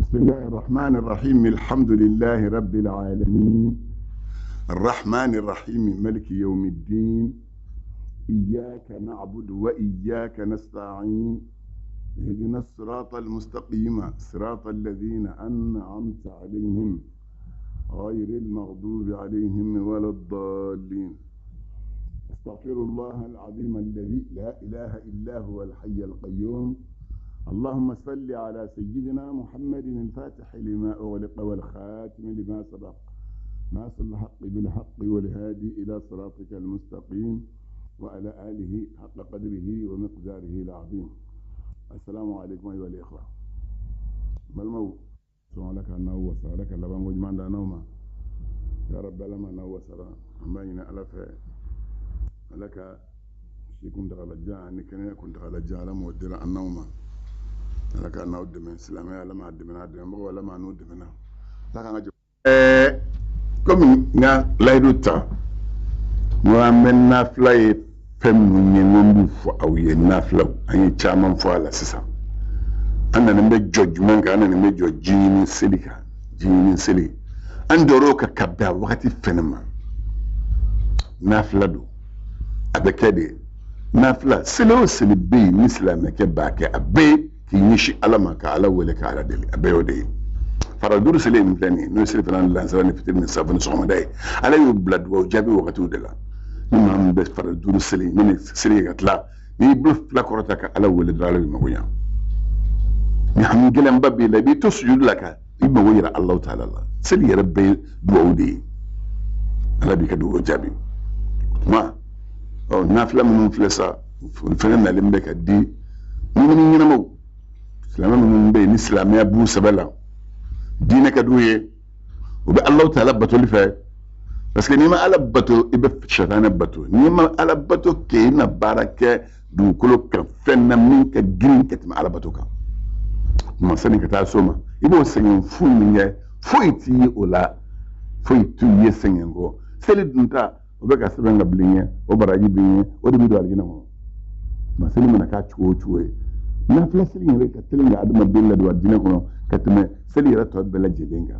بسم الله الرحمن الرحيم. الحمد لله رب العالمين الرحمن الرحيم ملك يوم الدين إياك نعبد وإياك نستعين اهدنا الصراط المستقيم صراط الذين أنعمت عليهم غير المغضوب عليهم ولا الضالين. استغفر الله العظيم الذي لا إله إلا هو الحي القيوم. اللهم صل على سيدنا محمد الفاتح لما أغلق والخاتم لما سبق ناصر الحق بالحق والهادي إلى صراطك المستقيم وعلى آله حق قدره ومقداره العظيم. السلام عليكم أيها الإخوة. بل سؤالك أنه وسألك لبن وجمان دانوما يا رب لما نو سرا أمين ألف لك شي كنت على جاء كان كنت على جاء لما ودر النوم لك أنا ود من سلامة لما عد من عد من ولا ما نود من لك أنا كم نا لا يدوتا ومن نافلة فم من فو أو ينافلة أي شامن فو على سيسا أنا نمبي جوج أنا نمبي جوج جيني سليكا جيني سلي أندروك كبدا وقت فينما نافلة دو أبكدي نافلة سلو سلبي مثل ما كباك أبي كي نشي على ما كعلى ولا كعلى دلي أبي ودي فردور سليم فلاني نو سلي فلان لان سلاني في تبني سافن سوما داي على يبلد وجابي وقتو دلا نعم بس فردور سلي من سلي قتلا نيبلف لا كورتك على ولا دلالي مغويا نحن قلنا بابي لبي تسجد لك يبقى ويرى الله تعالى الله سلي ربي دعودي على بك دعو جابي ما أو نافلة من فلسا فلنا لمبك دي من ينمو سلام من بين الإسلام يا أبو سبلا دينك دوية وبقى الله تعالى بتولي فيه بس كني ما ألبته يبقى شيطان بتو نيما ألبته كينا بركة دو كله كفنا منك جرين كتم ألبته كان ما سنين كتاسوما يبغى سنين فوي فويتي ولا فويتي يسنين جو سيد نتا وبقى سبعين قبلية وبراجي بيني ودي بيدو على جنبه ما سنين من كاتشو شوي نافلة سلين ريك تلين عدم الدين لدو الدين كنا كتم سلي رتوت بلا جدينك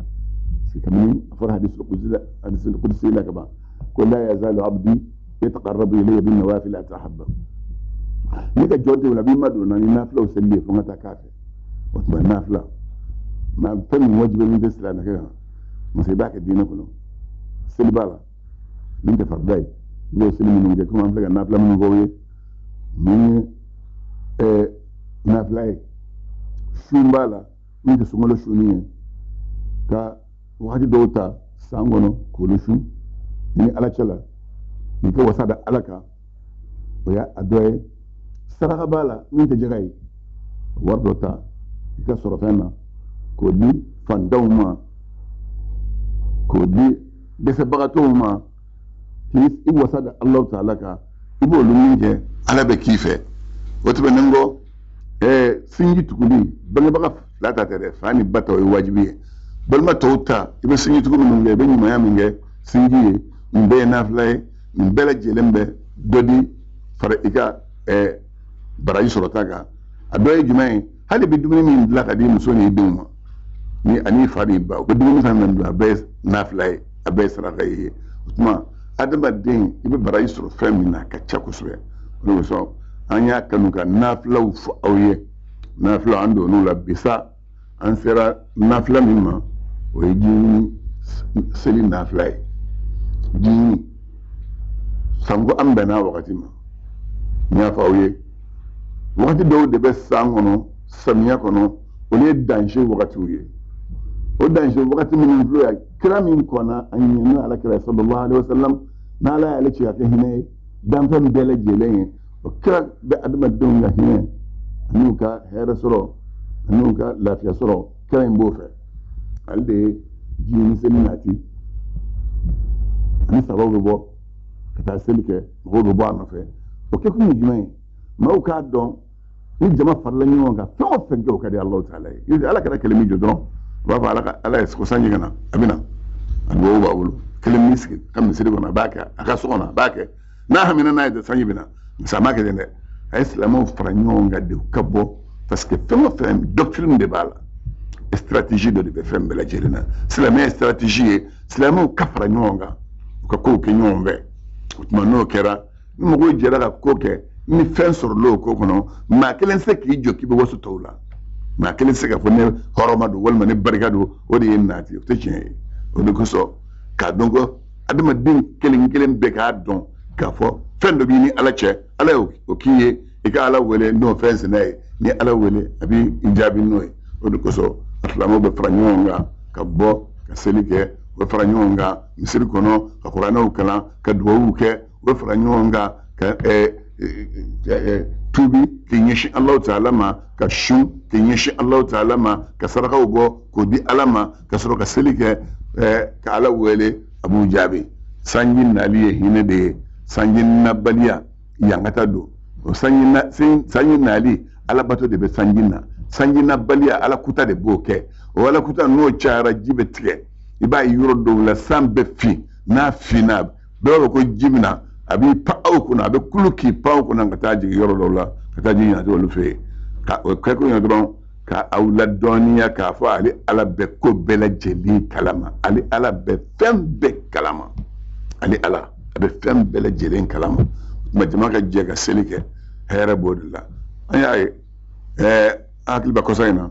كمان أفر حديث القدسي حديث القدسي لك بقى كل لا يزال عبدي يتقرب إلي بالنوافل أتحبه نيجا جودي ولا بيما دون نافلة وسلي فما تكافي وتبقى نافلة ما فهم واجب من تسلا كده ما سيباك الدين كله سلي بالا من تفرداي لو سلي من جاكم عم تلقى نافلة من قوية من نافلة شو بالا من تسمى شو كا واحد دوتا سانغونو كولوشو ni ala chala ni ko wasada alaka oya adoye saraka bala min te jagai wardota ka sɔrɔ fɛn na k'o di fantanw ma k'o di dɛsɛbagatɔw ma k'i wasa da Alahu taala kan i b'olu min kɛ Ala bɛ k'i fɛ o tɛmɛnen kɔ sinji tuguli bangebaga fila ta tɛ dɛ fa ni ba ta o ye wajibi ye balima tɔw ta i bɛ sinji tugu minnu kɛ i bɛ ɲumanya min kɛ sinji ye nin bɛɛ ye nafila ye nin bɛɛ lajɛlen bɛ dɔ di fara i ka baraji sɔrɔta kan a dɔ ye jumɛn ye hali bi dumuni min dilan ka di muso ni denw ma ni ani fa ni ba u bɛ dumuni fɛn fɛn dilan a bɛɛ ye nafila ye a bɛɛ ye saraka ye o tuma adamaden i bɛ baraji sɔrɔ fɛn min na a ka ca kosɛbɛ o de kosɔn an y'a kanu ka nafilaw fɔ aw ye nafila an donn'o la bi sa an sera nafila min ma o ye jiɲini seli nafila ye jiɲini sanko an bɛnna wagati ma n y'a fɔ aw ye wagati dɔw de bɛ san kɔnɔ samiya kɔnɔ olu ye danger wagatiw ye o danger wagati minnu filɛ yan kira min kɔnna an ɲɛ n'o Ala kira sallallahu alaihi wasallam n'Ala y'ale ci ka kɛ hinɛ ye danfɛn bɛɛ lajɛlen ye o kira bɛ adamadenw ka hinɛ an'u ka hɛrɛ sɔrɔ an'u ka lafiya sɔrɔ kira in b'o fɛ ale de ye jiɲini seli nati ani sabaw bɛ bɔ ka taa seli kɛ mɔgɔw bɛ bɔ a nɔfɛ o kɛkun ye jumɛn ye maaw k'a dɔn ni jama farala ɲɔgɔn kan fɛn o fɛn kɛ o ka di Alahu taala ye Ala kɛra kelen min jɔ dɔrɔn a b'a fɔ Ala ka Ala ye ko sanji ka na a bɛ na a dugawu b'a bolo kelen min sigi ka misiri kɔnɔ a b'a kɛ a ka so kɔnɔ a b'a kɛ n'a hamina n'a ye sanji bɛ na masa m'a kɛ ten dɛ a ye silamɛw fara ɲɔgɔn kan de ka bɔ parce que fɛn o fɛn doctrine de b'a la Stratégie dɔ de bɛ fɛn bɛɛ lajɛlen na. Silamɛya ye stratégie ye, silamɛw ka fara ɲɔgɔn kan, u ka kow kɛ ɲɔgɔn fɛ. O tuma n'o kɛra, ni mɔgɔw jɛra ka ko kɛ, ni fɛn sɔrɔla o ko kɔnɔ, maa kelen tɛ se k'i jɔ k'i bɛ waso tɔw la. Maa kelen tɛ se k'a fɔ ne hɔrɔma don walima ne barika don, o de ye nati, o tɛ tiɲɛ ye. O de kosɔn k'a dɔn ko adamaden kelen kelen bɛɛ k'a dɔn k'a fɔ fɛn dɔ b'i ni Ala cɛ, Ala y'o k'i ye, i ka Ala wele n'o fɛn sina ye. Ni Ala wele, a b'i jaabi n'o ye. O de kosɔn silamɛw bɛ fara ɲɔgɔn kan ka bɔ ka seli kɛ, u bɛ fara ɲɔgɔn kan misiri kɔnɔ ka kuranɛw kalan, ka duwawuw kɛ, u bɛ fara ɲɔgɔn kan ka tuubi k'i ɲɛsin Alahu taala ma, ka sun k'i ɲɛsin Alahu taala ma, ka sarakaw bɔ k'o di Ala ma, ka sɔrɔ ka seli kɛ, ka Ala wele, a b'u jaabi. Sanji nali ye hinɛ de ye, sanji nabaliya yankata don. O sanji nali, Ala bato de bɛ sanji na. Sanji nabaliya, Ala kuta de b'o kɛ. O Ala kuta n'o cayara, ji bɛ tigɛ. I b'a ye yɔrɔ dɔw la san bɛ fin, n'a finna bɛɛ b'a fɔ ko ji bɛ na, a b'i pan aw kunna, a bɛ kulu k'i pan aw kunna ka taa jigin yɔrɔ dɔw la, ka taa ji ɲɛnajɛ olu fɛ yen. Ka o kɛ ko ɲɛ dɔrɔn ka aw ladɔnniya k'a fɔ ale Ala bɛ ko bɛɛ lajɛlen kalama, ale Ala bɛ fɛn bɛɛ kalama, ale Ala a bɛ fɛn bɛɛ lajɛlen kalama. O tuma jama ka jɛ ka seli kɛ, hɛrɛ b'o de la. An y'a ye, an hakili bɛ kɔsa in na,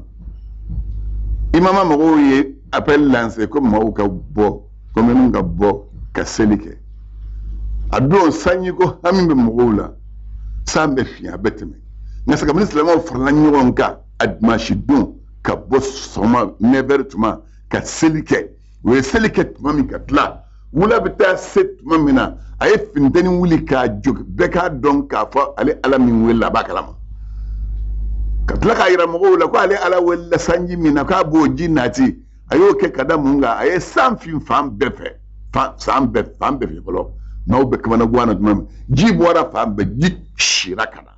imama mɔgɔw ye appel lancé ko maaw ka bɔ, commune ka bɔ ka seli kɛ. A don sanji ko hami bɛ mɔgɔw la, san bɛ fiɲɛ, a bɛ tɛmɛ. Nka kabini silamɛw farala ɲɔgɔn kan a dimanche don ka bɔ sɔgɔma 9 heures tuma ka seli kɛ, u ye seli kɛ tuma min ka tila, wula bɛ taa se tuma min na, a ye funteni wuli k'a jɔ, bɛɛ k'a dɔn k'a fɔ ale Ala min wele a b'a kalama. Ka tila k'a yira mɔgɔw la ko ale Ala welela sanji min na k'a b'o ji nati. A y'o kɛ ka da mun kan? A ye san fin fan bɛɛ fɛ, san bɛɛ fan bɛɛ fɛ fɔlɔ. N'aw bɛ kamanagan na tuma min, ji bɔra fan bɛɛ, ji sira ka na.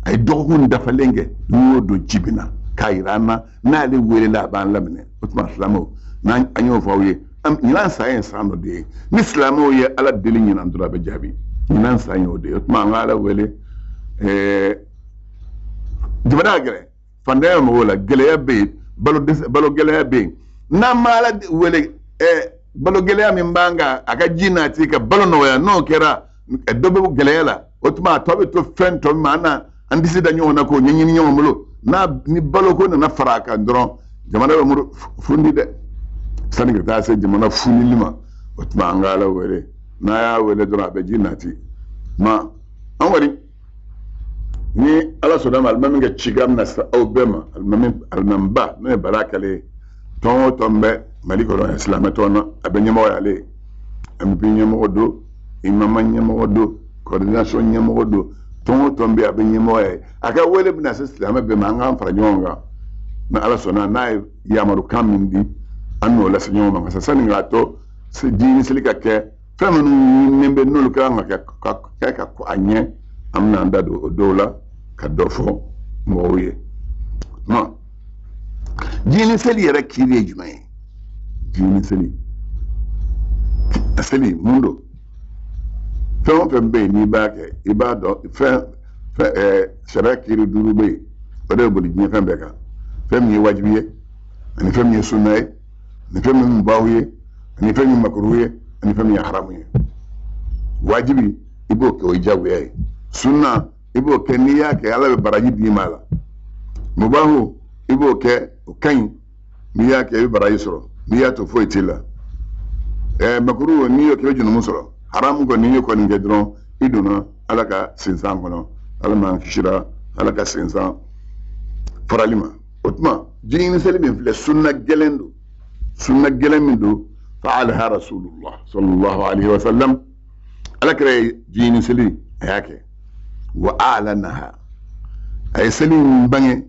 A ye dɔgɔkun dafalen kɛ, don o don ji bɛ na k'a yira an na n'ale welela a b'an laminɛ. O tuma silamɛw, n'an an y'o fɔ aw ye, ɲinan san ye san dɔ de ye. Ni silamɛw ye Ala deli ɲinan dɔrɔn, a bɛ jaabi. Ɲinan san y'o de ye. O tuma an ka Ala wele. Jamana ka gɛlɛn, fantanya bɛ mɔgɔw la, gɛlɛya bɛ yen, balo dɛsɛ, balo gɛlɛya bɛ yen. N'an ma Ala wele, balo gɛlɛya min b'an kan, a ka ji nati ka balo nɔgɔya, n'o kɛra dɔ bɛ gɛlɛya la. O tuma a tɔ bɛ to fɛn tɔ min ma, an na an disi da ɲɔgɔn na k'o ɲɛɲini ɲɔgɔn bolo. N'a ni baloko nana fara a kan dɔrɔn, jamana bɛ muru fundi dɛ. Sani ka taa se jamana funili ma, o tuma an ka Ala wele. N'a y'a wele dɔrɔn, a bɛ ji nati. Ma an kɔni ni Ala sɔnna ma, alimami ka cikan bɛna se aw bɛɛ ma. Alimami, alimamiba n'o ye Bala Kale ye, tɔn o tɔn bɛ Mali kɔnɔ, silamɛ tɔn na, a bɛ ɲɛmɔgɔ y'ale ye. MP ɲɛmɔgɔ don, imama ɲɛmɔgɔ don, coordination ɲɛmɔgɔ don, tɔn o tɔn bɛ yen, a bɛ ɲɛmɔgɔ ye. A ka wele bɛna se silamɛ bɛɛ ma, an k'an fara ɲɔgɔn kan. Ni Ala sɔnna, n'a ye yamarukan min di, an n'o lase ɲɔgɔn ma. Nka sani k'a to diinɛ seli ka kɛ, fɛn minnu ɲininen bɛ n'olu ka kan ka kɛ ka kɛ ka a ɲɛ, an bɛna an da don o dɔw la ka dɔ fɔ mɔgɔw ye. Ma diinɛ seli yɛrɛ kiiri ye jumɛn ye? Diinɛ seli, a seli mun don? Fɛn o fɛn bɛ yen n'i b'a kɛ, i b'a dɔn fɛn fɛn sariya kiiri 5 bɛ yen, o de bɛ boli diɲɛ fɛn bɛɛ kan. Fɛn min ye wajibi ye, ani fɛn min ye sunna ye, ani fɛn min ye mubahu ye, ani fɛn min ye makuru ye, ani fɛn min ye haramu ye. Wajibi, i b'o kɛ, o ye diyagoya ye. Sunna, i b'o kɛ, n'i y'a kɛ Ala bɛ baraji d'i ma a la. Mubahu, i b'o kɛ, o ka ɲi, n'i y'a kɛ i bɛ baraji sɔrɔ, n'i y'a to foyi t'i la. Makuru, n'i y'o kɛ i bɛ jurumu sɔrɔ. Haramu kɔni, n'i y'o kɔni kɛ dɔrɔn, i donna Ala ka sinsan kɔnɔ. Ala m'an kisira Ala ka sinsan farali ma. O tuma jiginni seli min filɛ, sunna gɛlɛn don, sunna gɛlɛn min don, fa'alaha rasulullah sallallahu alaihi wa sallam. Ala kira ye jiginni seli a y'a kɛ, wa a'lanaha, a ye seli in bange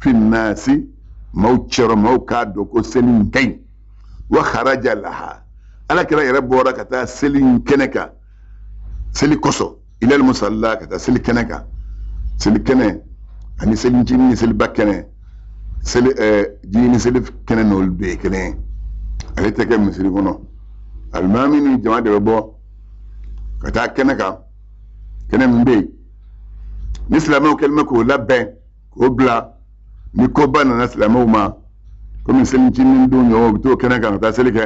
fi nasi, maaw cɛrɔ, maaw k'a dɔn ko seli in ka ɲi. Wa kharaja laha, Ala kira yɛrɛ bɔra ka taa seli in kɛnɛ kan, seli kosɔn, ilal musalla, ka taa seli kɛnɛ kan. Seli kɛnɛ ani seli ncinin ni seliba kɛnɛ, seli jiginni seli kɛnɛ n'olu bɛɛ ye kelen ye. Ale tɛ kɛ misiri kɔnɔ. Alimami ni jama de bɛ bɔ ka taa kɛnɛ kan, kɛnɛ min bɛ yen ni silamɛw kɛlen bɛ k'o labɛn k'o bila. Ni koba nana silamɛw ma, komi selicinin don ɲɔgɔn, u bɛ t'o kɛnɛ kan ka taa seli kɛ,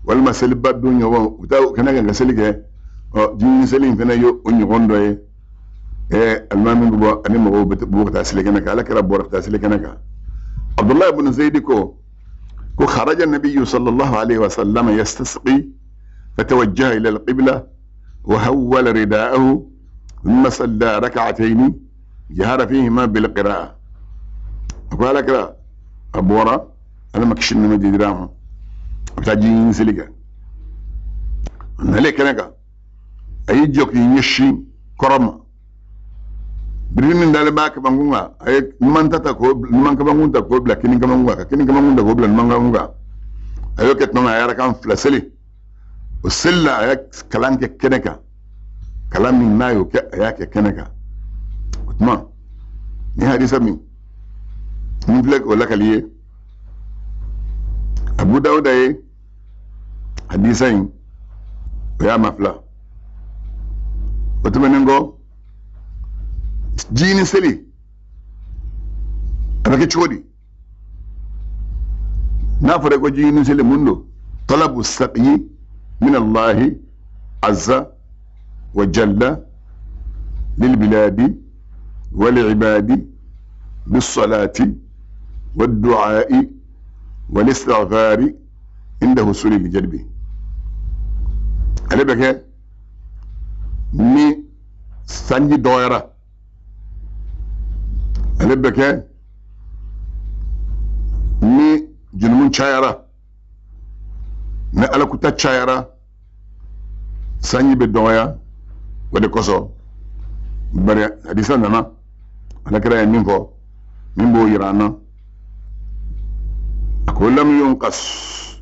walima seliba don ɲɔgɔn, u bɛ taa o kɛnɛ kan ka seli kɛ. Ɔ, jiɲini seli in fana ye o ɲɔgɔn dɔ ye. Alimami bɛ bɔ ani mɔgɔw bɛ bɔ ka taa seli kɛnɛ kan. Ala kira bɔra ka taa seli kɛnɛ kan. Abdullahi ibn Zaydi ko kharaja nabiyyu sallallahu alaihi wa sallam yastasqi fatawajjaha ila al-qibla wa hawwala rida'ahu thumma salla rak'atayn jahara fihima bil qira'a. A ko ala kira a bɔra, ala ma kisi nɛmɛ dira a ma, a bɛ taa jiɲini seli kɛ. A nalen kɛnɛ kan, a y'i jɔ k'i ɲɛsin kɔrɔn ma. Biriki min dalen b'a kabankun kan, a ye numan ta k'o numan kabankun ta k'o bila kini kabankun kan, ka kini kabankun ta k'o bila numan kabankun kan. A y'o kɛ tuma min, a ye arakan 2 seli. O seli la, a ye kalan kɛ kɛnɛ kan. Kalan min n'a y'o kɛ, a y'a kɛ kɛnɛ kan. O tuma, ni hadisa min n filɛ k'o lakali ye, Abu Dawuda ye hadisa in, o y'a mafila. O tɛmɛnen kɔ, jiini seli a bɛ kɛ cogo di? N'a fɔra ko jiini seli mun don? Talabu saqiyi min Allahi azza wa jalla lil biladi wal ibadi bis salati wad du'ai wal istighfari inda husuli al jalbi. Ale bɛ kɛ ni sanji dɔgɔyara, ale bɛ kɛ ni jurumu cayara, ni alakuta cayara, sanji bɛ dɔgɔya. O de kosɔn, bari hadisa nana, alakira ye min fɔ, min b'o yira an na, a ko lam yunqas,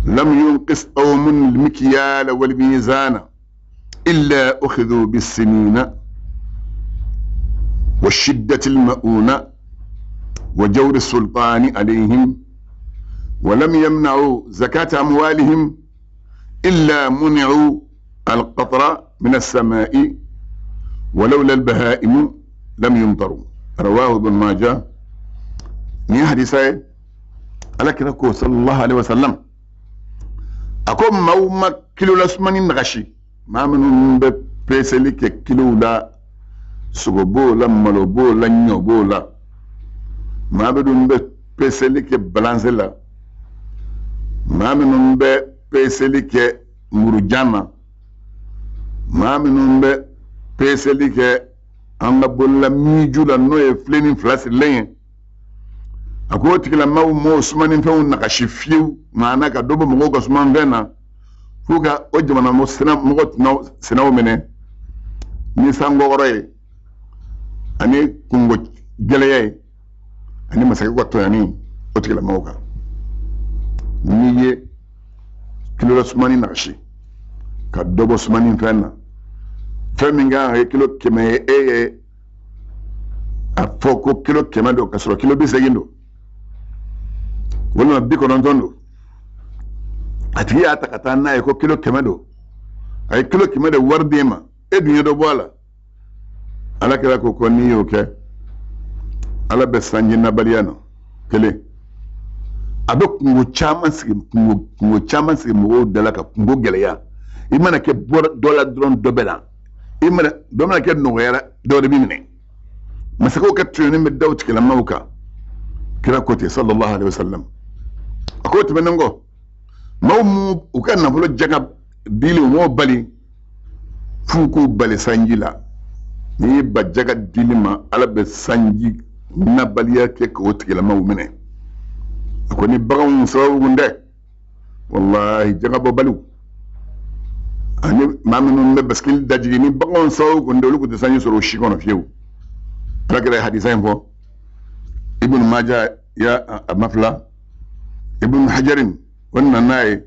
lam yunqis qawmun al-mikyala wal mizana illa ukhidhu bis-sinina wa shiddati al-ma'una wa jawri as-sultani alayhim wa lam yamna'u zakata amwalihim illa muni'u al-qatra min as-sama'i wa lawla al-baha'im lam yumtaru. Rawahu Ibn Majah. Ni hadisa ye, alakira ko sallallahu alaihi wasallam, a ko maaw ma kilo la sumani nagasi, maa minnu bɛ peseli kɛ kilow la, sogo b'o la, malo b'o la, ɲɔ b'o la, maa minnu bɛ peseli kɛ balanse la, maa minnu bɛ peseli kɛ murujan na, maa minnu bɛ peseli kɛ an ka bolola miju la, n'o ye filen ni fila sirilen ye, a ko o tigilamaaw m'o sumanifɛnw nagasi fiyewu, maana ka dɔ bɔ mɔgɔw ka sumanfɛn na, f'u ka o jamana mɔgɔ sinaw minɛ ni sankɔrɔ ye, ani kungo gɛlɛya ye, ani masakɛ ka tɔɲɔni o tigilamaaw kan. N'i ye kilo la sumani nagasi ka dɔ bɔ sumanifɛn na, fɛn min kan ka kɛ kilo 100 ye, e ye a fɔ ko kilo 100 don, ka sɔrɔ kilo 80 don, walima 90 don, a tigi y'a ta ka taa n'a ye ko kilo 100 don, a ye kilo 100 de wari d'e ma, e dun ye dɔ bɔ a la. Ala kira ko n'i y'o kɛ, Ala bɛ sanji nabaliya nɔ. Kelen, a bɛ kungo caman sigi, kungo caman sigi mɔgɔw da la ka kungo gɛlɛya. I mana kɛ dɔ la dɔrɔn, dɔ bɛ na. I mana dɔ mana kɛ nɔgɔyara, dɔ de b'i minɛ. Masakɛw ka tɔɲɔni bɛ da o tigilamaaw kan. Kira ko ten sallallahu alaihi wasallam. A ko tɛmɛnen kɔ, maaw m'u u ka nafolo jaga dili, u m'o bali f'u k'u bali sanji la. N'i ye ba jaga dili ma, Ala bɛ sanji nabaliya kɛ k'o tigilamaaw minɛ. A ko ni baganw sababu kun tɛ, wallahi jagabɔbaliw ani maa minnu bɛ basikili dajigi, ni baganw sababu kun tɛ, olu kun tɛ sanji sɔrɔ o si kɔnɔ fiyewu. Ala kira ye hadisa in fɔ, Ibn Majah ya a mafila, Ibn Hajarin o nana n'a ye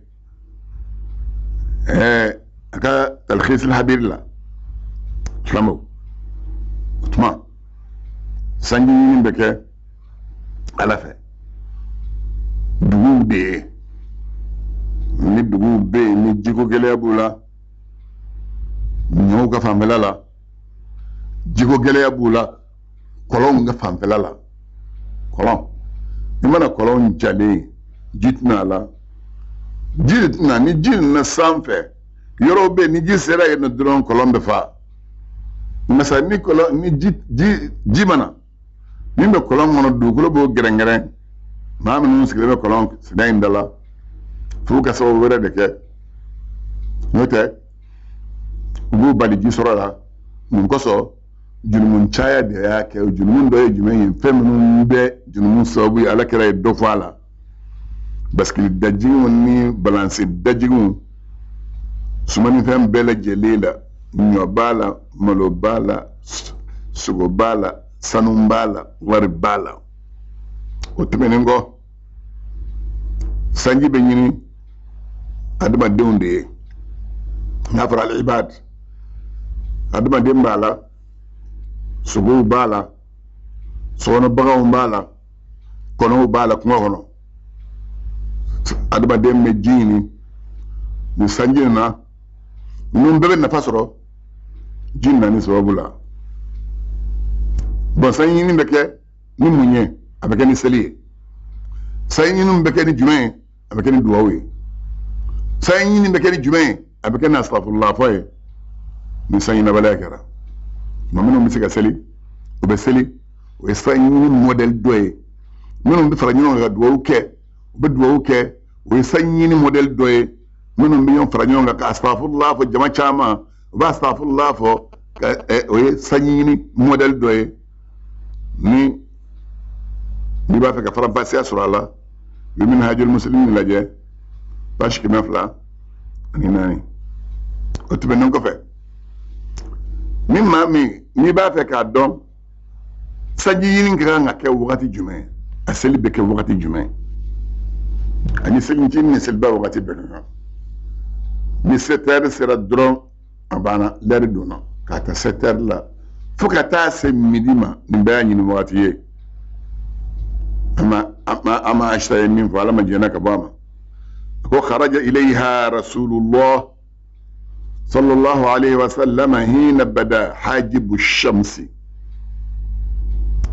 a ka Talkhis al-Habir la. Silamɛw, o tuma sanji ɲini bɛ kɛ Ala fɛ duguw de ye. Ni duguw bɛ yen ni jiko gɛlɛya b'u la, ɲɔw ka fanfɛla la, jiko gɛlɛya b'u la, kɔlɔnw ka fanfɛla la, Kɔlɔn, i mana kɔlɔn jalen ye, ji tɛna a la, ji de tɛna. Ni ji nana sanfɛ, yɔrɔw bɛ yen, ni ji sera yen nɔ dɔrɔn, kɔlɔn bɛ fa. Masa ni kɔlɔn ni ji ji ji mana min bɛ kɔlɔn kɔnɔ, dugukolo b'o gɛrɛngɛrɛn. Maa minnu sigilen bɛ kɔlɔn senna in da la, f'u ka sababu wɛrɛ de kɛ, n'o tɛ u b'u bali ji sɔrɔ la. Mun kosɔn? Jurumu caya de y'a kɛ. Jurumu dɔ ye jumɛn ye? Fɛn minnu bɛ jurumu sababu ye, Ala kira ye dɔ fɔ a la: basikili dajiginw ni balansi dajiginw, sumanifɛn bɛɛ lajɛlen la, ɲɔ b'a la, malo b'a la, sogo b'a la, sanu b'a la, wari b'a la. O tɛmɛnen kɔ, sanji bɛ ɲini adamadenw de ye. N'a fɔra al-ibad, adamaden b'a la, sogow b'a la, sokɔnɔ baganw b'a la, kɔnɔw b'a la kungo kɔnɔ. Adamaden bɛ ji ɲini. Ni sanji nana, ninnu bɛɛ bɛ nafa sɔrɔ ji nani sababu la. Bɔn, sanji ɲini bɛ kɛ ni mun ye? A bɛ kɛ ni seli ye. Sanji ɲini bɛ kɛ ni jumɛn ye? A bɛ kɛ ni duwawu ye. Sanji ɲini bɛ kɛ ni jumɛn ye? A bɛ kɛ ni asafurula fɔ ye. Ni sanji nabaliya kɛra, maa minnu bɛ se ka seli, o bɛ seli, o ye sanji ɲini mɔdɛli dɔ ye. Minnu bɛ fara ɲɔgɔn kan ka duwawu kɛ, u bɛ duwawu kɛ, o ye sanji ɲini mɔdɛli dɔ ye. Minnu bɛ ɲɔgɔn fara ɲɔgɔn kan ka asafurula fɔ, jama caman, u bɛ asafurula fɔ, o ye sanji ɲini mɔdɛli dɔ ye. Ni n'i b'a fɛ ka faranfasiya sɔrɔ a la, i bɛ Minhajul Muslimin lajɛ, page 204. O tɛmɛnen kɔfɛ, ni maa min n'i b'a fɛ k'a dɔn sanji ɲini ka kan ka kɛ wagati jumɛn, a seli bɛ kɛ wagati jumɛn, ani selincinin ni seliba wagati bɛɛ ka kan, ni 7 heures sera dɔrɔn, a banna, lɛri donna. K'a ta 7 heures la fo ka taa se midi ma, nin bɛɛ y'a ɲini wagati ye. Ama Aisha ye min fɔ, Ala ma jɛnna ka bɔ a ma, ko kharaja ilayha Rasulullah sallallahu alayhi wa sallam hina bada hajibu shamsi.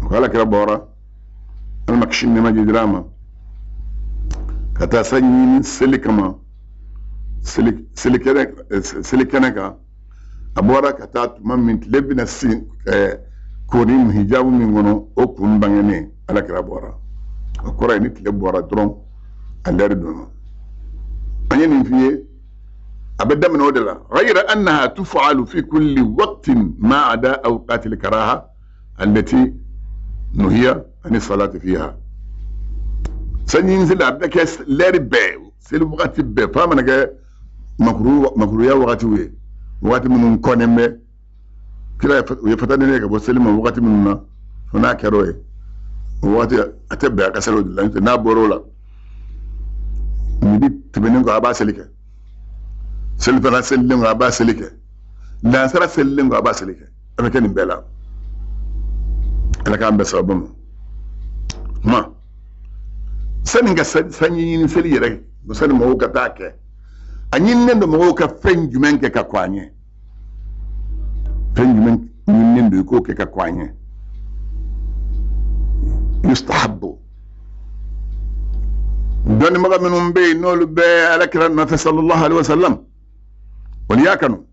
Ko Ala kira bɔra, Ala ma kisi nɛɛma jira a ma, ka taa sanji ɲini seli kama, seli kɛnɛ kan. A bɔra ka taa tuma min tile bɛna sin kori hijabu min kɔnɔ, o kun bangenen, Ala kira bɔra. O kɔrɔ ye, ni tile bɔra dɔrɔn, a lɛri donna. An ye nin f'i ye, a bɛ daminɛ o de la. Ghayra annaha tuf'alu fi kulli waqtin ma ada awqati al-karaha allati nuhiya ani salati fiha. Sanji seli, a bɛ kɛ lɛri bɛɛ, seli wagati bɛɛ, f'a mana kɛ makuruya wagatiw ye, wagati minnu kɔnnen bɛ kira u ye fatani ka bɔ seli ma wagati minnu na. Fo n'a kɛra o ye, o wagati a tɛ bɛn a ka seli o de la. N'a bɔra o la, midi tɛmɛnen kɔ, a b'a seli kɛ. Selifana selilen kɔ, a b'a seli kɛ. Lansara selilen kɔ, a b'a seli kɛ. A bɛ kɛ nin bɛɛ la. Ala k'an bɛn sababu ma. Kuma sani ka sanji ɲini seli yɛrɛ, sani mɔgɔw ka taa kɛ, a ɲininen don mɔgɔw ka fɛn jumɛn kɛ ka kɔn a ɲɛ? Fɛn jumɛn ɲininen don i k'o kɛ ka kɔn a ɲɛ? Yustahabu, dɔnnibaga minnu bɛ yen, n'olu bɛ Ala kira nɔfɛ sallallahu alaihi wa sallam, olu y'a kanu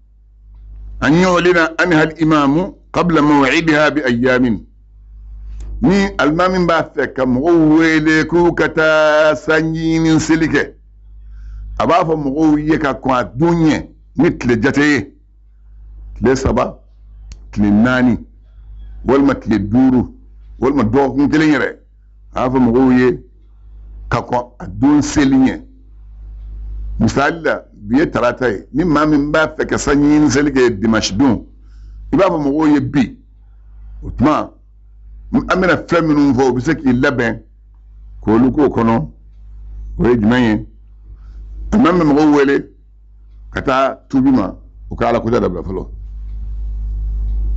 an yu'lina anha al-imamu qabla maw'idiha bi ayyamin. Ni alimami b'a fɛ ka mɔgɔw wele k'u ka taa sanji ɲini seli kɛ, a b'a fɔ mɔgɔw ye ka kɔn a don ɲɛ ni tile jate ye, tile 3, tile 4, walima tile 5, walima dɔgɔkun kelen yɛrɛ. A b'a fɔ mɔgɔw ye ka kɔn a don seli ɲɛ. Misali la, bi ye tarata ye. Ni maa min b'a fɛ ka sanji ɲini seli kɛ dimanche don, i b'a fɔ mɔgɔw ye bi. O tuma, an bɛna fɛn minnu fɔ, o bɛ se k'i labɛn k'olu k'o kɔnɔ. O ye jumɛn ye? Alimami bɛ mɔgɔw wele ka taa tubi ma, u ka Ala kota dabila fɔlɔ.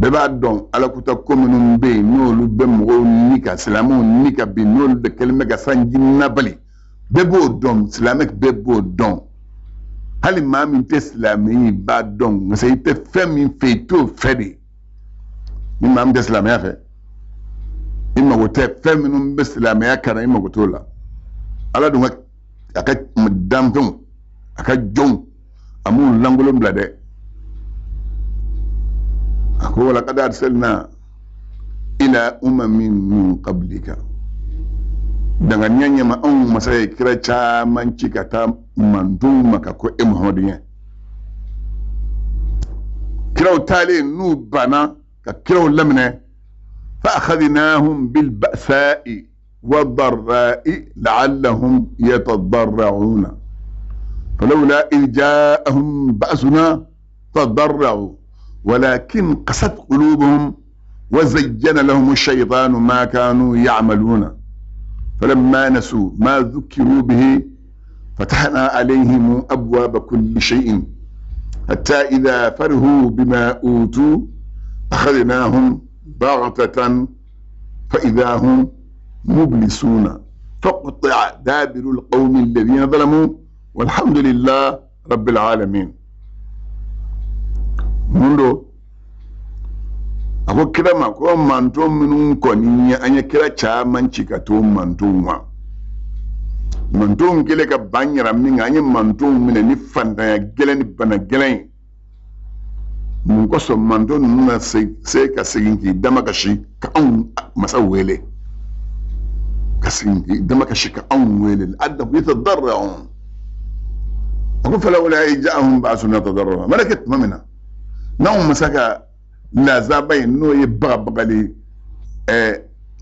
Bɛɛ b'a dɔn, Ala kota ko minnu bɛ yen, n'olu bɛ mɔgɔw ni ka silamɛw ni ka bin, n'olu de kɛlen bɛ ka sanji nabali, bɛɛ b'o dɔn, silamɛ bɛɛ b'o dɔn. Hali maa min tɛ silamɛ ye b'a dɔn, parce que i tɛ fɛn min fɛ, i t'o fɛ de. Ni maa min tɛ silamɛya fɛ, i I mago tɛ fɛn minnu bɛ silamɛya kan na, i mago t'o la. Ala dun ka a ka danfɛnw, a ka jɔnw, a m'u lankolon bila dɛ. A ko walaqad arsalna ila umamin min qablika, danganiya ɲɛma anw masa ye kira caman ci ka taa mantonw ma ka kɔn e Muhamadu ɲɛ. Kiraw taalen n'u banna ka kiraw laminɛ, fa akhadnahum bil ba'sa'i wa darra'i la'allahum yatadarra'una falawla idh ja'ahum ba'suna tadarra'u walakin qasat qulubuhum wa zayyana lahum ash-shaytanu ma kanu ya'maluna falamma nasu ma dhukiru bihi fatahna alayhim abwaba kulli shay'in hatta idha farihu bima utu akhadnahum baghtatan fa idha hum mublisuna faqti'a dabiru al-qawmi alladhina zalamu walhamdulillah rabbil alamin. Mun don? A ko kira ma ko manton minnu kɔni ye, an ye kira caman ci ka t'o mantonw ma. Mantonw kɛlen ka ban yɛrɛ min kan, an ye mantonw minɛ ni fantanya gɛlɛn ni bana gɛlɛn ye. Mun kosɔn manton ninnu na se ka segin k'i damakasi ka anw masa wele, ka segin k'i damakasi ka anw wele, la'allahum yatadarra'un. A ko falawla idh ja'ahum ba'suna tadarra'u, mana kɛ tuma min na n'anw masa ka lazaba in n'o ye bagabagali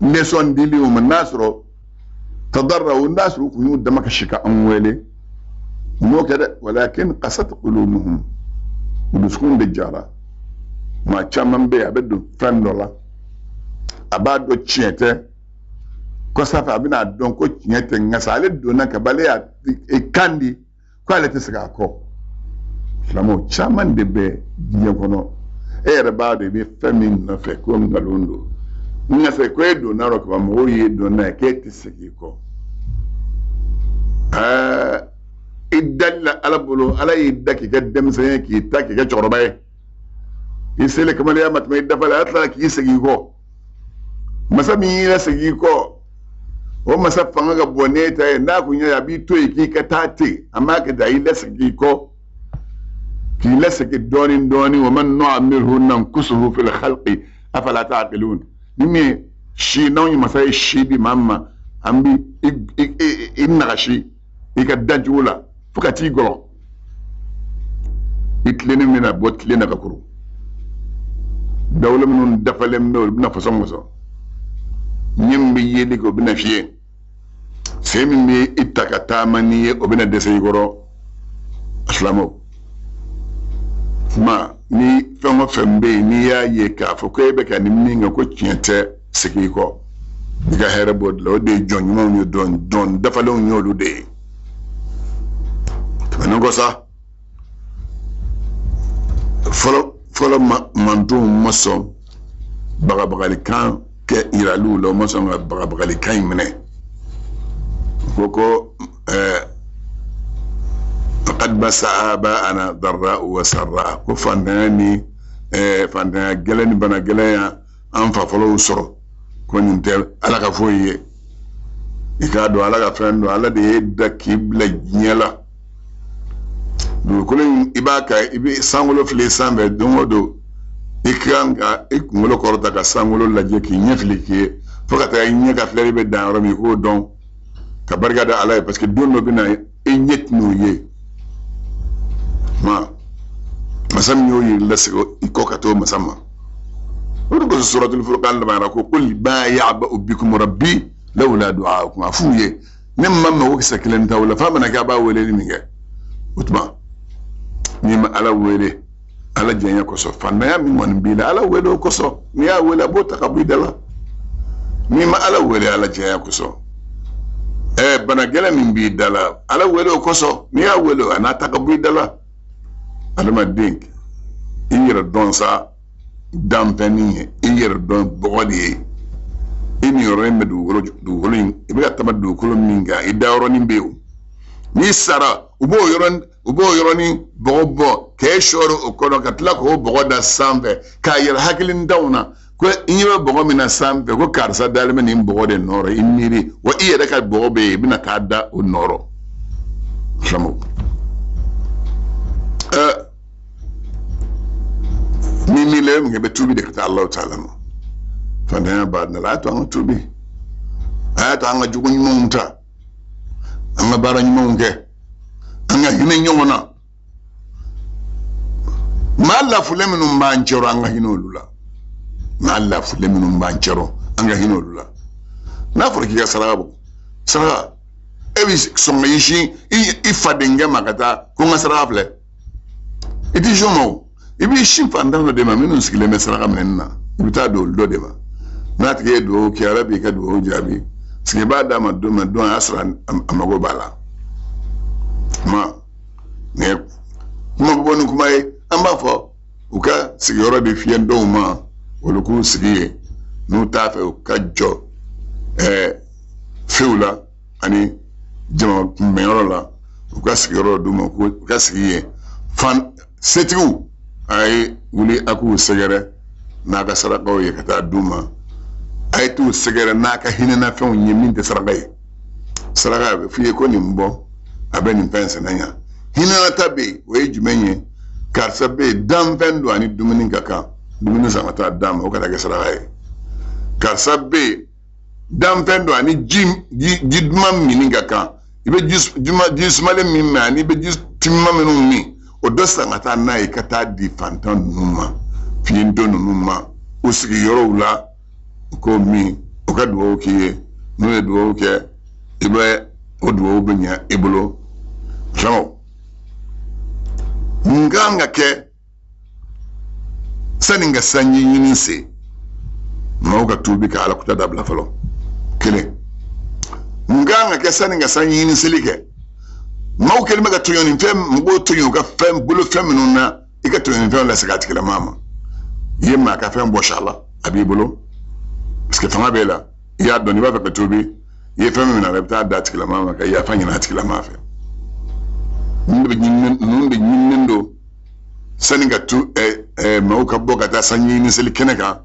leçon dili u ma, n'a sɔrɔ tadarra'u, n'a sɔrɔ u kun y'u damakasi ka anw wele, u m'o kɛ dɛ. Walakin qasat qulubuhum, u dusukun de jara. Maa caman bɛ yen, a bɛ don fɛn dɔ la, a b'a dɔn tiɲɛ tɛ, kɔsa fɛ a bɛna dɔn ko tiɲɛ tɛ, nka sa ale donna ka ban, ale y'a kan di ko ale tɛ segin a kɔ. Silamɛw caman de bɛ diɲɛ kɔnɔ, e yɛrɛ b'a dɔn i bɛ fɛn min nɔfɛ ko nkalon don, nka sa ko e donna yɔrɔ kaban, mɔgɔw y'i donna ye k'e tɛ segin i kɔ. I dali la Ala bolo, Ala y'i da k'i kɛ denmisɛn ye, k'i ta k'i kɛ cɛkɔrɔba ye, i selen kamalenya ma tɛmɛ i dafa la, ala tilala k'i segin i kɔ. Masa min y'i lasegin i kɔ, o masa fanga ka bon n'e ta ye, n'a kun ye a b'i to yen k'i ka taa ten, a m'a kɛ ten, a y'i lasegin i kɔ, k'i lasegin dɔɔnin dɔɔnin. Wa man nu'ammirhu nankusuhu fil khalqi afala ta'qilun. Ni min ye si, n'anw ye masa ye si di maa ma, an bi i nagasi i ka dancogo la fo ka t'i gɔlɔ, i tilennen bɛna bɔ tilen na ka kuru. Dawolo minnu dafalen bɛ, olu bɛna fɔsɔn fɔsɔn, ɲɛ min bɛ yeli kɛ o bɛna fiyɛ, sen min bɛ i ta ka taama n'i ye o bɛna dɛsɛ i kɔrɔ. Silamɛw, kuma ni fɛn o fɛn bɛ yen, n'i y'a ye k'a fɔ ko e bɛ ka nin min kɛ ko tiɲɛ tɛ, segin i kɔ, i ka hɛrɛ b'o de la. O de ye jɔn ɲumanw ye, jɔn dafalenw ye olu de ye. Tɛmɛnen kɔ sa, fɔlɔ fɔlɔ mantonw ma sɔn bagabagalikan kɛ yiraliw la, u ma sɔn ka bagabagalikan in minɛ. Ko faqad massa aba'ana darra'u wa sarra, ko fantanya ni fantanya gɛlɛn ni bana gɛlɛn ya an fa fɔlɔw sɔrɔ, ko nin tɛ Ala ka foyi ye. I k'a dɔn Ala ka fɛn dɔn, Ala de ye da k'i bila diɲɛ la. Dugukolo in i b'a ka, i bɛ sankolo fili sanfɛ don o don, i kan ka i kunkolo kɔrɔta ka sankolo lajɛ k'i ɲɛ fili k'i ye fo ka taa i ɲɛ ka filɛli bɛ dan yɔrɔ min, i k'o dɔn ka barika da Ala ye, parce que don dɔ bɛ na i ɲɛ tɛn'o ye. Ma masa min y'o yiri lasegin i kɔ ka t'o masa ma. O de kosɔn suratul furqan laban ko qul ma ya'ba'u bikum rabbi lawla du'a'ukum. A f'u ye ne ma mago kisɛ kelen t'aw la, f'a mana kɛ a b'a weleli min kɛ. O tuma n'i ma Ala wele Ala jɛnya kosɔn, fantanya min kɔni b'i la, Ala wele o kosɔn. N'i y'a wele a b'o ta ka bɔ i da la. N'i ma Ala wele Ala jɛnya kosɔn, bana gɛlɛn min b'i da la, Ala wele o kosɔn. N'i y'a wele a n'a ta ka bɔ i da la. Adamaden, i yɛrɛ dɔn sa danfɛnnin ye, i yɛrɛ dɔn bɔgɔ de ye. I niyɔrɔ in bɛ dugukolo in, i bɛ ka taama dugukolo min kan, i dayɔrɔnin bɛ yen o. N'i sara, u b'o yɔrɔnin bɔgɔ bɔ k'e sɔɔri o kɔnɔ, ka tila k'o bɔgɔ da sanfɛ k'a yɛrɛ hakilintanw na Ko i ɲɛ bɛ bɔgɔ min na sanfɛ, ko karisa dalen bɛ nin bɔgɔ de nɔ rɔ, i miiri wa i yɛrɛ ka bɔgɔ bɛ yen, i bɛna taa da o nɔ rɔ. Silamɛw, ni miirila i bɛ mun kɛ? I bɛ tuubi de ka taa Alahu taala ma. Fantanya b'a la, a y'a to an ka tuubi, a y'a to an ka jogo ɲumanw ta, an ka baara ɲumanw kɛ, an ka hinɛ ɲɔgɔn na. Maa lafulen minnu b'an cɛrɔ, an ka hinɛ olu la. Maa lafulen minnu b'an cɛrɔ, an ka hinɛ olu la. N'a fɔra k'i ka saraka bɔ, saraka, e bɛ sɔn ka i sin i fadenkɛ ma ka taa ko n ka saraka filɛ, i t'i sin o ma o. I b'i sin fantan dɔ de ma minnu sigilen bɛ saraka minɛni na, i bɛ taa don olu dɔ de ma. N'a tigi ye dugawu kɛ, Ala b'i ka dugawu jaabi. Parce que i b'a d'a ma don min don, a y'a sɔrɔ a mago b'a la. Kuma nin ye kuma bɔ ni kuma ye, an b'a fɔ u ka sigiyɔrɔ di fiyentɔw ma, olu k'u sigi yen. N'u t'a fɛ u ka jɔ few la ani jama kunbɛnyɔrɔ la, u ka sigiyɔrɔ d'u ma, u ka sigi yen. Fan setigiw, a ye wuli a k'u sɛgɛrɛ n'a ka sarakaw ye ka taa d'u ma. A ye t'u sɛgɛrɛ n'a ka hinɛnafɛnw ye min tɛ saraka ye. Saraka a bɛ f'i ye ko nin bɔ, a bɛ nin fɛn sɛnɛ ɲa. Hinɛnata bɛ yen, o ye jumɛn ye? Karisa bɛ yen, danfɛn don ani dumuni ka kan, dumuni san ka taa d'a ma, o kana kɛ saraka ye. Karisa bɛ yen, danfɛn don ani ji duman minni ka kan, i bɛ ji sumalen min min ani i bɛ ji timinman minnu min, o dɔ san ka taa n'a ye ka taa di fantan ninnu ma, fiyentɔ ninnu ma, u sigiyɔrɔw la, u k'o min, u ka dugawu k'i ye. N'u ye dugawu kɛ, i bɛ o dugawu bɛ ɲɛ i bolo. Silamɛw, mun kan ka kɛ sani ka sanji ɲini se? Maaw ka tuubi ka Ala kuta dabila fɔlɔ. Kelen, mun kan ka kɛ sani ka sanji ɲini seli kɛ? Maaw kɛlen bɛ ka tɔɲɔni fɛn, mɔgɔw tɔɲɔ u ka fɛn bolofɛn minnu na, i ka tɔɲɔni fɛn lasegin a tigilamaa ma. I ye maa ka fɛn bɔsi a la, a b'i bolo parce que fanga b'e la, i y'a dɔn, n'i b'a fɛ ka tuubi, i ye fɛn min minɛ a la, i bɛ taa d'a tigilamaa ma ka yafa ɲini a tigilamaa fɛ. Ninnu de ɲininen don sani ka tu maaw ka bɔ ka taa sanji ɲini seli kɛnɛ kan.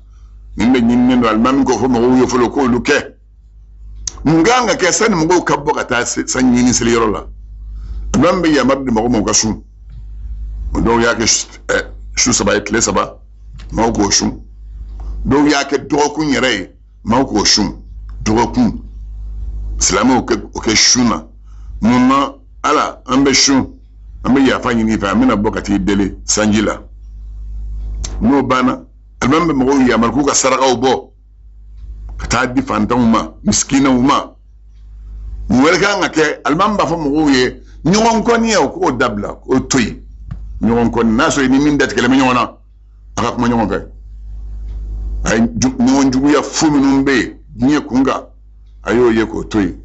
Ninnu de ɲininen don alimami k'o fɔ mɔgɔw ye fɔlɔ k'olu kɛ. Mun kan ka kɛ sani mɔgɔw ka bɔ ka taa sanji ɲini seli yɔrɔ la? Alimami bɛ yamaru di mɔgɔw ma u ka sun. O dɔw y'a kɛ su 3 ye, tile 3, maaw k'o sun. Dɔw y'a kɛ dɔgɔkun yɛrɛ ye, maaw k'o sun. Dɔgɔkun silamɛw o kɛ sun na. Mun na? Ala, an bɛ sun, an bɛ yafa ɲini i fɛ, an bɛna bɔ ka t'i deli sanji la. N'o banna, alimami bɛ mɔgɔw yamaru k'u ka sarakaw bɔ ka taa di fantanw ma, misikinaw ma. Mun wɛrɛ kan ka kɛ? Alimami b'a fɔ mɔgɔw ye ɲɔgɔn kɔniya, u k'o dabila, k'o to yen. Ɲɔgɔn kɔni, n'a sɔrɔ i ni min datigɛlen bɛ ɲɔgɔn na, a ka kuma ɲɔgɔn fɛ. A ye ɲɔgɔn juguya fu minnu bɛ yen diɲɛ kun kan, a y'o ye k'o to yen.